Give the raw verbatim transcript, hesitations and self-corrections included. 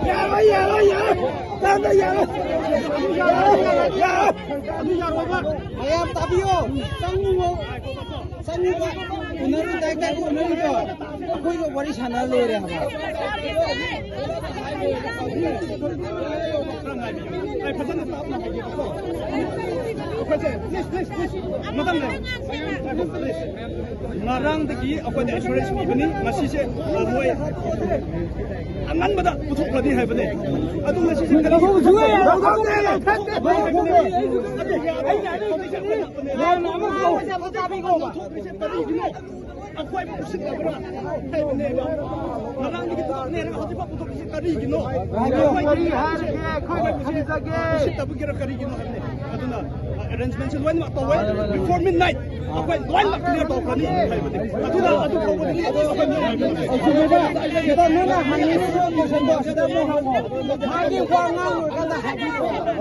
ꯌꯥꯔꯣꯏ, ꯌꯥꯔꯣꯏ, ꯌꯥꯔꯣꯏ꯫ ꯇꯥꯟꯗ ꯌꯥꯔꯣꯏ꯫ ꯌꯥꯔꯣꯏ, ꯌꯥꯔꯣꯏ꯫ ꯑꯗꯨ ꯌꯥꯔꯣꯏꯕ꯫ ꯃꯌꯥꯝ ꯇꯥꯕꯤꯌꯣ꯫ ꯆꯪꯉꯨ꯫ ꯆꯪꯉꯨꯕ꯫ ꯎꯅꯔꯨ, ꯗꯥꯏꯔꯦꯛ ꯗꯥꯏꯔꯦꯛ ꯎꯅꯔꯨꯀꯣ꯫ ꯑꯩꯈꯣꯏꯒ ꯋꯥꯔꯤ ꯁꯥꯟꯅ ꯂꯣꯏꯔꯦ ꯍꯥꯏꯕ꯫ ꯑꯩ ꯐꯖꯅ ꯇꯥꯞꯅ ꯍꯥꯏꯒꯦꯕꯀꯣ꯫ ꯑꯩꯈꯣꯏꯁꯦ, please, please, please, madam, please꯫ ꯉꯔꯥꯡꯗꯒꯤ ꯑꯩꯈꯣꯏꯅ assurance ꯄꯤꯕꯅꯤ, ꯉꯁꯤꯁꯦ ꯃꯣꯏ ꯑꯉꯟꯕꯗ ꯄꯨꯊꯣꯛꯈ꯭ꯔꯅꯤ ꯍꯥꯏꯕꯅꯦ꯫ ꯑꯗꯨ ꯉꯁꯤꯁꯦ ꯀꯔꯤ ꯀꯔꯤꯒꯤꯅꯣ? ꯑꯩꯈꯣꯏꯕꯨ ꯎꯁꯤꯠꯇꯕ꯭ꯔꯥ ꯍꯥꯏꯕꯅꯦꯕ꯫ ꯉꯔꯥꯡꯗꯒꯤ ꯄꯨꯊꯣꯛꯅꯦ ꯍꯥꯏꯔꯒ ꯍꯧꯖꯤꯛꯐꯥꯎ ꯄꯨꯊꯣꯛꯄꯁꯤ ꯀꯔꯤꯒꯤꯅꯣ? ꯑꯩꯈꯣꯏ ꯀꯔꯤ ꯍꯥꯏꯔꯒꯦ? ꯑꯩꯈꯣꯏꯅ ꯈꯟꯖꯒꯦ꯫ ꯎꯁꯤꯠꯇꯕꯒꯤꯔ ꯀꯔꯤꯒꯤꯅꯣ ꯍꯥꯏꯕꯅꯦ꯫ ꯑꯗꯨꯅ ꯑꯦꯔꯦꯟꯖꯃꯦꯟꯁꯤ ꯂꯣꯏꯅꯃꯛ ꯇꯧꯋꯦ꯫ Before midnight ꯑꯩꯈꯣꯏ ꯂꯣꯏꯅꯃꯛ clear ꯇꯧꯈ꯭ꯔꯅꯤ ꯍꯥꯏꯕꯅꯦ꯫ ꯑꯗꯨꯅ ꯑꯗꯨ ꯐꯥꯎꯕꯗꯤ ꯑꯩꯈꯣꯏ ꯉꯥꯏꯕ ꯉꯝꯗꯦ꯫ ꯁꯤꯗ, ꯁꯤꯗ ꯅꯪꯅ ꯍꯪꯉꯤꯕ question ꯗꯣ ꯁꯤꯗ ꯑꯃꯨꯛ ꯍꯪꯉꯣ꯫ ꯃꯥꯒꯤ ꯋꯥ ꯉꯥꯡꯂꯨꯔꯀꯥꯟꯗ ꯍꯥꯏꯕꯤꯌꯣ꯫